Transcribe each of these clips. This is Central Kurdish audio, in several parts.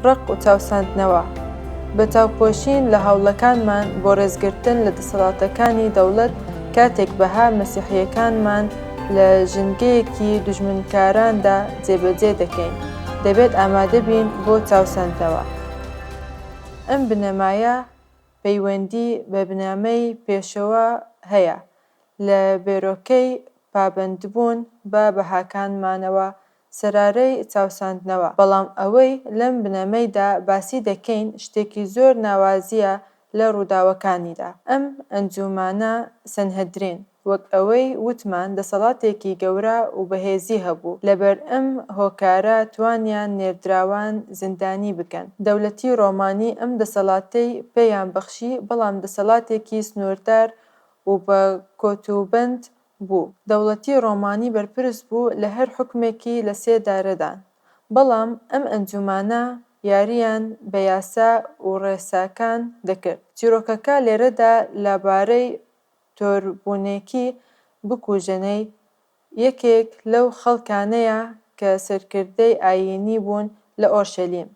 ڕق و چاوساندنەوە. بە چاوپۆشین لە هەوڵەکانمان بۆ ڕێزگرتن لە دەسەڵاتەکانی دەوڵەت کاتێک بەها مەسیحییەکانمان لە ژینگەیەکی دوژمنکاراندا جێبەجێ دەکەین، دەبێت ئامادە بین بۆ چاوساندنەوە. ئەم بنەمایە پەیوەندی بە بنەمای پێشەوە هەیە لە بێرۆکەی پابەندبوون بە بەهاکانمانەوە سەرارەی چاوساندنەوە، بەڵام ئەوەی لەم بنەمەیدا باسی دەکەین شتێکی زۆر ناوازیە لە ڕووداوەکانیدا. ئەم ئەنجومانە سەنهەدرین وەک ئەوەی وتمان دەسەڵاتێکی گەورە و بەهێزی هەبوو، لەبەر ئەم هۆکارە توانیان نێردراوان زیندانی بکەن. دەولەتی ڕۆمانی ئەم دەسەڵاتەی پێیان بەخشی، بەڵام دەسەڵاتێکی سنووردار و بە کۆتوبەند بوو. دەوڵەتی ڕۆمانی بەرپرس بوو لە هەر حوکمێکی لە سێدارەدان. بەڵام ئەم ئەنجومانە یارییان بە یاسا و ڕێساکان دەکرد. چیرۆکەکە لێرەدا لەبارەی تۆربوونێکی بکوژەنەی یەکێک لەو خەڵکانەیە کە سەرکردەی ئایینی بوون لە ئۆرشەلیم.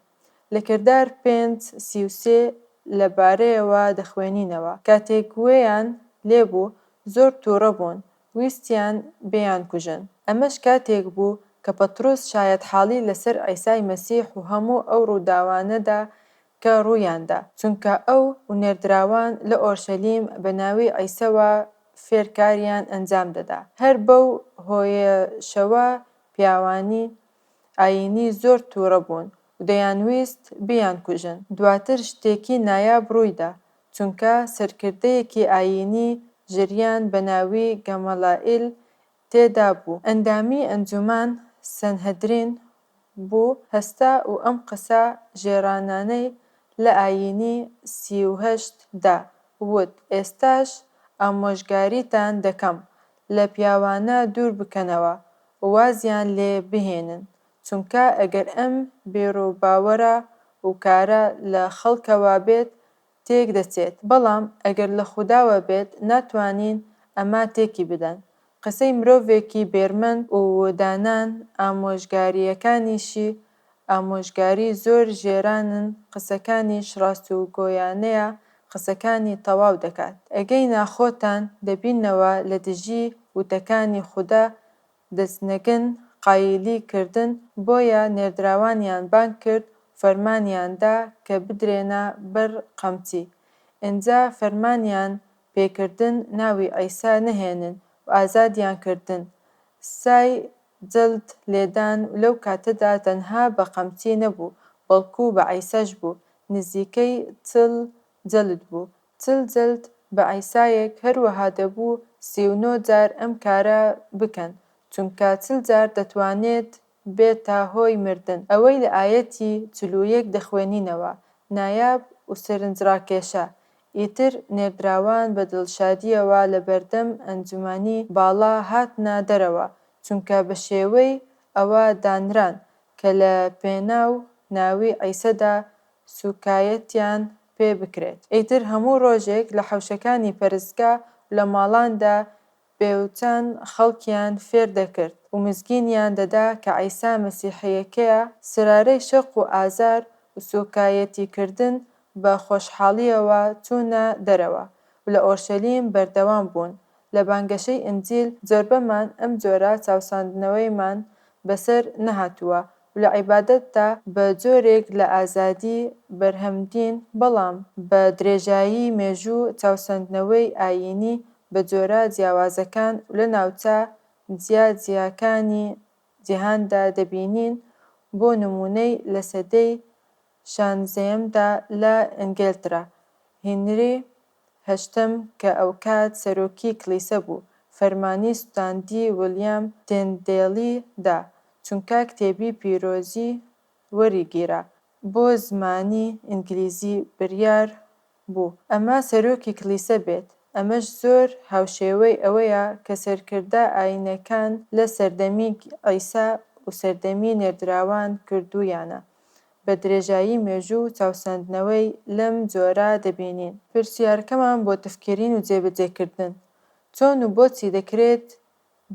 لە کردار پێنج 33 لە بارەیەوە دەخوێنینەوە، کاتێک گوێیان لێبوو زۆر تووڕە بوون، ویستیان بیانکوژن. ئەمەش کاتێک بوو کە پەتڕۆس شایەتحاڵی لەسەر عیسای مەسیح و هەموو ئەو ڕووداوانەدا کە ڕوویاندا، چونکە ئەو و نێردراوان لە ئۆرشەلیم بە ناوی عیسەوە فێرکاریان ئەنجام دەدا. هەر بەو هۆیەشەوە پیاوانی ئایینی زۆر تووڕە بوون و دەیانویست بیانکوژن. دواتر شتێکی نایاب ڕوویدا، چونکە سەرکردەیەکی ئایینی ژریان بە ناوی گەمەلائیل تێدا بوو. ئەندامی ئەنجومەن سەنهەدرین بوو هەستا و ئەم قسە ژێرانانەی لە ئایینی 38 دا وت، ئێستاش ئامۆژگاریتان دەکەم، لە پیاوانە دوور بکەنەوە و وازیان لێ بهێنن، چونکە ئەگەر ئەم بیروباوەرە و کارە لە خەڵکەوە بێت تێک دەچێت، بەڵام ئەگەر لە خوداوە بێت ناتوانین ئەمە تێکی بدەن. قسەی مرۆڤێکی بێرمەند و دانان ئامۆژگارییەکانیشی ئامۆژگاری زۆر ژێرانن قسەکانیش ڕاستگۆیانەیە قسەکانی تەواو دەکات. ئەگەینا خۆتان دەبینەوە لە دژی وتەکانی خودا دەچنەگن قایلی کردن بۆیە نێردراوانیان بانگ کرد و فەرمانیان دا کە بدرێنە بەر قەمچی. ئینجا فەرمانیان پێکردن ناوی عیسا نەهێنن و ئازادیان کردن. سای جەلد لێدان لەو کاتەدا تەنها بە قەمچی نەبوو بەڵکو بە عیساش بوو نزیکەی 40 جەلد بوو. 40 جەلد بە عیسایەک هەروەها دەبوو 39 جار ئەم کارە بکەن چونکە 40 جار دەتوانێت بێتە هۆی مردن. ئەوەی لە ئایەتی 41 دەخوێنینەوە نایاب و سەرنجڕاکێشە. ئیتر نێردراوان بە دڵشادییەوە لە بەردەم ئەنجومەنی باڵا هاتنە دەرەوە، چونکە بە شێوەی ئەوە دانران کە لە پێناو ناوی عیسادا سووکایەتیان پێ بکرێت. ئیتر هەموو ڕۆژێک لە حەوشەکانی پەرستگا و لە ماڵاندا بێوچان خەڵکیان فێر دەکرد و مزگینیان دەدا کە عیسا مەسیحییەکەیە، سرارەی شەق و ئازار و سووکایەتیکردن بە خۆشحاڵییەوە چوونە دەرەوە و لە ئۆرشەلیم بەردەوام بوون لە بانگەشەی ئینجیل. زۆربەمان ئەم جۆرە چاوساندنەوەیمان بەسەر نەهاتووە و لە عیبادەتدا بە جۆرێک لە ئازادی بەرهەمدین، بەڵام بە درێژایی مێژوو چاوسەندنەوەی ئایینی بە جۆرە جیاوازەکان و لە ناوچە جیا جیاکانی جیهاندا دەبینین، بۆ نموونەی لە سەدەی شانزەیەمدا لە ئینگێلترا، هینری هەشتەم کە ئەوکات سەرۆکی کلیسە بوو، فەرمانی سوتاندی ویلیام تێندێڵی دا، چونکە کتێبی پیرۆزی وەریگیرا بۆ زمانی ئینگلیزی بریار بوو ئەمە سەرۆکی کلیسە بێت، ئەمەش زۆر هاوشێوەی ئەوەیە کە سەرکردە ئایینەکان لە سەردەمی عیسا و سەردەمی نێردراوان کردوویانە. بە درێژایی مێژوو چاوساندنەوەی لەم جۆرە دەبینین. پرسیارەکەمان بۆ تفکرین و جێبەجێکردن، چۆن و بۆچی دەکرێت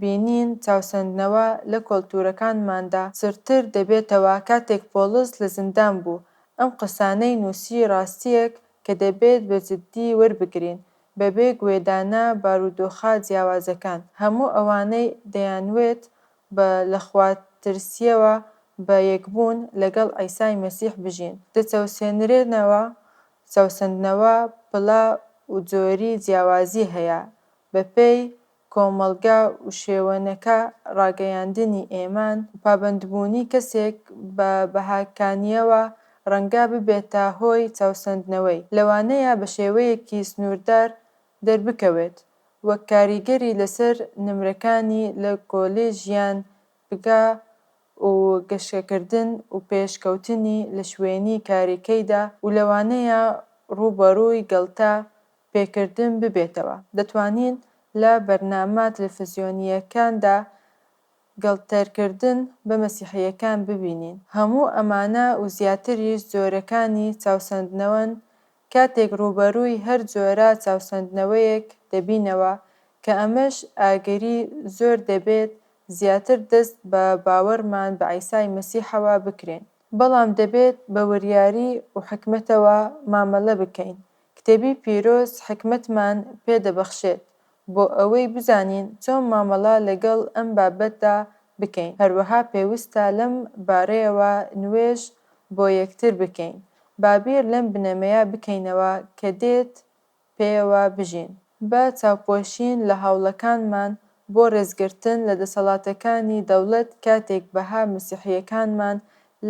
بینین چاوسەندنەوە لە کۆلتورەکانماندا چڕتر دەبێتەوە کاتێک پۆڵس لە زیندان بوو. ئەم قسانەی نووسی ڕاستییەک کە دەبێت بە جددی وەربگرین بەبێ گوێدانە بارودۆخە جیاوازەکان. هەموو ئەوانەی دەیانوێت بە لەخواترسییەوە بە یەکبوون لەگەڵ عیسای مەسیح بژین، دەچەوسێنرێنەوە، چەوساندنەوە پلە و جۆری جیاوازی هەیە بەپێی کۆمەڵگا و شوێنەکە ڕاگەیاندنی ئیمان و پابەندبوونی کەسێک بە بەهاکانییەوە ڕەنگە ببێتە هۆی چەوساندنەوەی، لەوانەیە بە شێوەیەکی سنووردار دەربکەوێت وەک کاریگەری لەسەر نمرەکانی لە کۆلێژ یان پگە و گەشەکردن و پێشکەوتنی لە شوێنی کارەکەیدا و لەوانەیە ڕووبەڕووی گەڵتە پێکردن ببێتەوە. دەتوانین لە بەرنامە تەلەفزیۆنییەکاندا گەڵتەکردن بە مەسیحییەکان ببینین. هەموو ئەمانە و زیاتریش جۆرەکانی چەوساندنەوەن. کاتێک ڕووبەڕووی هەر جۆرە چەوساندنەوەیەک دەبینەوە، کە ئەمەش ئەگەری زۆر دەبێت زیاتر دەست بە باوەڕمان بە عیسای مەسیحەوە بکرێن. بەڵام دەبێت بە وریاری و حیکمەتەوە مامەڵە بکەین. کتێبی پیرۆز حیکمەتمان پێ دەبەخشێت بۆ ئەوەی بزانین چۆن مامەڵە لەگەڵ ئەم بابەتدا بکەین. هەروەها پێویستە لەم بارەیەوە نوێژ بۆ یەکتر بکەین. با بیر لەم بنەمایە بکەینەوە کە دێت پێیەوە بژین. بە چاوپۆشین لە هەوڵەکانمان بۆ ڕێزگرتن لە دەسەڵاتەکانی دەوڵەت کاتێک بەها مەسیحییەکانمان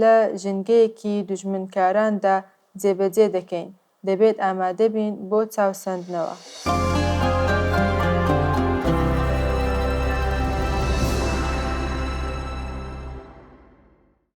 لە ژینگەیەکی دوژمنکاراندا جێبەجێ دەکەین، دەبێت ئامادەبین بۆ چەوساندنەوە.